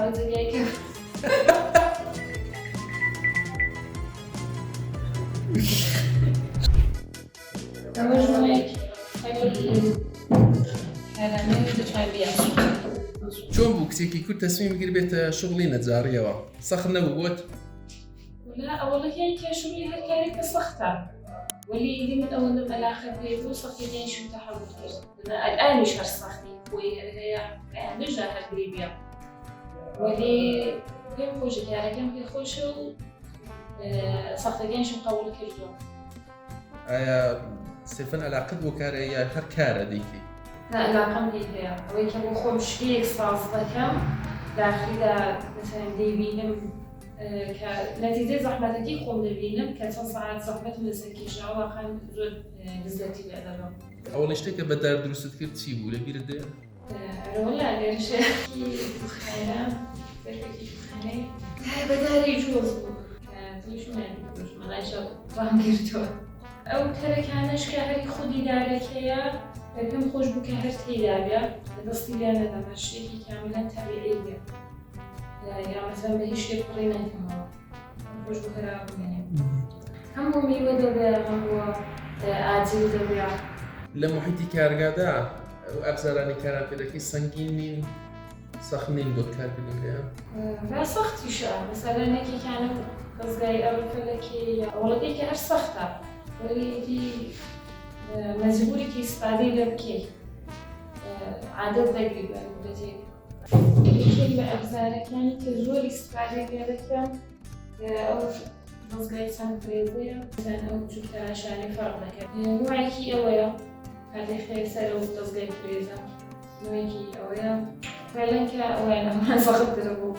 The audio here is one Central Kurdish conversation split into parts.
تاو جێگای کە ئەمەش نوێک چۆن بوو کچێکی کورد تەسمیم بگیر بێتە شغڵی نەجاڕیەوە سەخت نەبوو بۆت؟ ولا ئەوەڵەکەی کە شغلی هەر کارێکە سەختە وەلی ئیدی من ئەوەندەم ئەلاقە پێ بوو سەختیەکانیشم تەحەمول کرد ئەلئانیش هەر سەختی خۆی هەر هەیە ئەیانشدا هەر گریبیە وەلی پێم خۆشە کارەکەم پێ خۆشە و سەختەکانیشم قبوڵ کردووە. ئایا سێفەن ئەلاقەت بۆ کارە یا هەر کارە دەیکەی؟ نا ئەلاقەم پێی هەیە ئەوەی کە بۆ خۆم شتێک ساز دەکەم داخیدا مەسەلەن دەیبینم کە نەتیجەی زەحمەتەکەی خۆم دەبینم کە چەند سەعات زەحمەتم لەسەر کێشاوە واقعا زۆر لزەتی لێ دەبەم. ئەوەڵین شتێک کە بە دار دروستت کرد چی بوو لەبیرت دێ؟ ئەرە وەڵا لێرەشێ دوخانە زەرفێکی دوخانەی بە داری جۆز بوو کە تۆیش مەلایشە ڕام گرتووە. ئەو تەرەکانەش کە هەری خودی دارەکەیە پێم خۆش بوو کە هەر تێیدا بێ دەستی لێ نەدەم هەر شتێکی کاملا تەبیعی بێ یا مەسەلەن بە هیچ شتێک پڕی نەکەمەوە خۆش بوو هەرا بمێنێ هەم بۆ میوە دەبێ هەم بۆ ئاجل دەبێ. لە موحیتی کارگادا ئەو ئەبزارانەی کاران پێ دەکەی سەنگین نین؟ سەخت نین بۆت کارکردن پێیان؟ نا سەختیشە مەسەلەن یەکێکیانم دەزگای ئەڕفەلەکی ئەوەڵەکەی کە هەر سەختە وەلی ئیدی مەجبوری کە ئیسفادەی لێ بکەی عادەت دەگری بە مدەتێک. یەکێک لە ئەبزارەکانی کە زۆر ئیسفادەی لێ دەکەم ئەو دەزگای چەند فرێزەیە ئەو چوکتراشانەی فەرق دەکەن نوعێکی ئەوەیە کاتێک سەر ئەو دەزگای فرێزە نوێکی ئەوەیە فعلا کە ئەوەیان ئەمان سەختتر بوو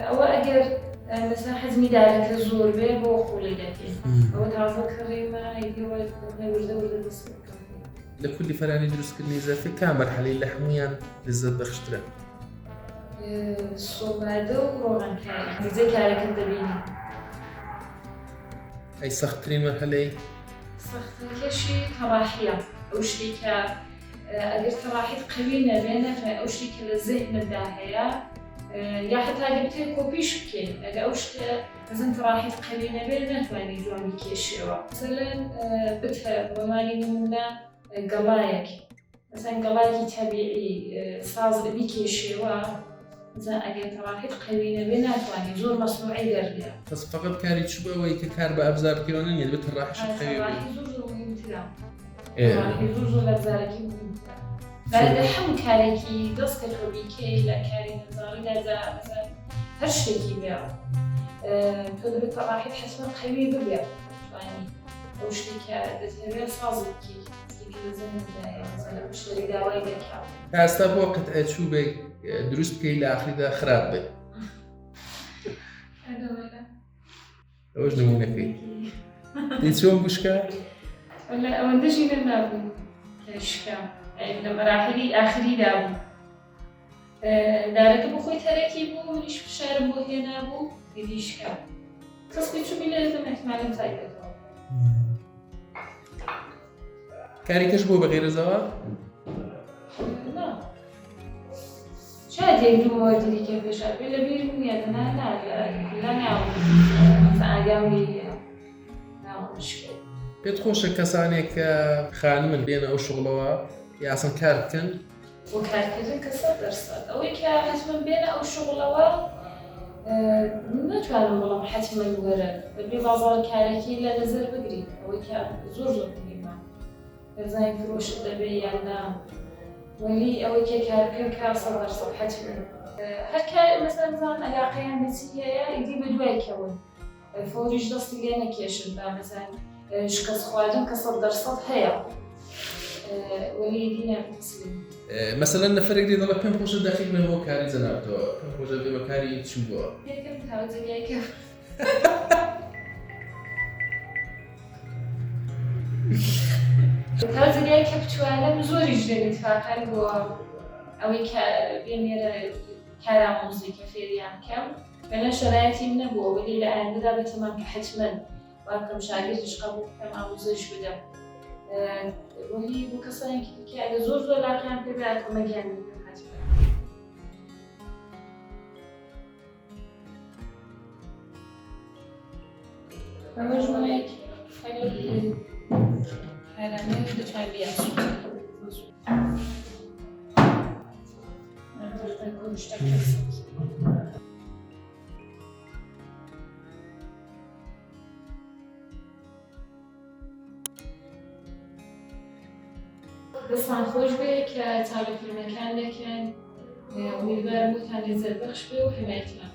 ئەوە ئەگەر مەسەلەن حەجمی دارەکە زۆر بێ بۆ قوڵی دەکەی ئەوە تازە کڕیمە ئیدی وردە وردە دەست پێ بکەم. لە کولی فەرانی دروستکردنی زەرفێک کام مەرحەلەی لە هەموویان لەزەت بەخشترە؟ سۆمادە و ڕۆغەنکاری نەتیجەی کارەکەت دەبینی. ئەی سەختترین مەرحەلەی؟ سەختەکەشی تەڕاحیە ئەو شتەی کە ئەگەر تەڕاحیت قەوی نەبێ ناتوانێت ئەو شتەی کە لە زهنتدا هەیە یا حتا ئەگەر بتەوێت کۆپیش بکەی ئەگەر ئەو شتە مەسەن تەڕاحیت قەوی نەبێ ناتوانانی جوان بیکێشیەوە مەسەلەن بتە بەمانی نمونە گەڵایەک مەسەن گەڵایەکی تەبیعی ساز بیکێشیەوە مەسەن ئەگەر تەڕاحیت قەوی نەبێ ناتوانانی زۆر مەسنوعی دەردێ. بەس فەقەت کاری چ بۆ ئەوەی کە کار بە ئەبزار بکەیەوە نیە دەبێت تەڕاحیشت قەوی بێ. زۆر زۆر مهمترە. لە هەموو کارێکی دەست کە تۆ بیکەی لە کاری نەزاڕیدا جا مەسەلەن هەر شتێکی بێ تۆ دەبێت تەڕاحیت حەتمەن قەوی ببێ بتوانی ئەو شتێک کە دەتهەوێت ساز بکەی شتێک لە زەهنتدایە مەسەلەن مشتەری داوای دەکا. تا ئێستا بۆ قەتعێ چووبێک دروست بکەی لە ئاخریدا خراپ بێ؟ ئەوەش نمونەکەی دەی چۆن بوو شکا؟ وەلا ئەوەندە ژینە نابوو کە شکا لە مەراحلی ئاخریدا بوو دارەکە بۆ خۆی تەرەکی بوو منیش فشارم بۆ هێنا بوو ئیدی شکا کەسپی چووی لێ احتمالم تایبەتەوە کاری کەش بۆ بەغێرەزەوە؟ نا شاید یەک دوو مۆردی دیکە پێشا بێ لە بیرم نییە دەنا نا لە ناوم ئاگام لێی هەیە ناوم شکێت. پێت خۆشە کەسانێک کە خانمن بێنە ئەو شوغڵەوە یا ئەسڵەن کار بکەن؟ بۆ کارکردن کە 100% ئەوەی کە حەتمەن بێنە ئەو شوغڵەوە ناتوانم بڵێم حەتمەن وەرن دەبێ بازاڕی کارەکەی لە نەزەر بگری ئەوەی کە زۆر زۆر مهمە دەزانین فرۆشت دەبێ یان نا وەلی ئەوەی کە کار بکەن کار 100% حەتمەن هەر کار مەسەلەن بزانن ئەلاقەیان بە چی هەیە ئیدی بە دوای کەون فەوریش دەستی لێ نەکێشن با مەسەلەن شکست خواردن کە 100% هەیە وەلی ئیدی نابێت تەسلیم. مەسەلەن نەفەرێک دێ دەڵێ پێم خۆشە دەخیل بێم بۆ کاری جەنابتەوە پێم خۆشە بێمە کاری چووەوە. پێکەم تاوە جێگای کەم. تا جێگای کە بتوانم زۆریش دێن ئیتفاقەن بۆ ئەوەی کە بێم لێرە کارامۆزی کە فێریان بکەم بەنە شەرایەتیم نەبووە وەلی لە ئایندەدا بەتەمام کە حەتمەن وا بکەم شاگردیش قەبوڵ بکەم ئاموزش بدەم وەلی بۆ کەسانێکی دیکە ئەگەر زۆر زۆر لاقیان پێ بێ کۆمەکیان دەکەم حەتمەن. ئەمە ژمارەیەک کارانە دەتوانین بیانسووتێنین. دەستان خۆش بێ کە چاو لە فیلمەکان دەکەن. ئومیدوارم بۆتان لێزەربەخش بێ و حمایەتمان.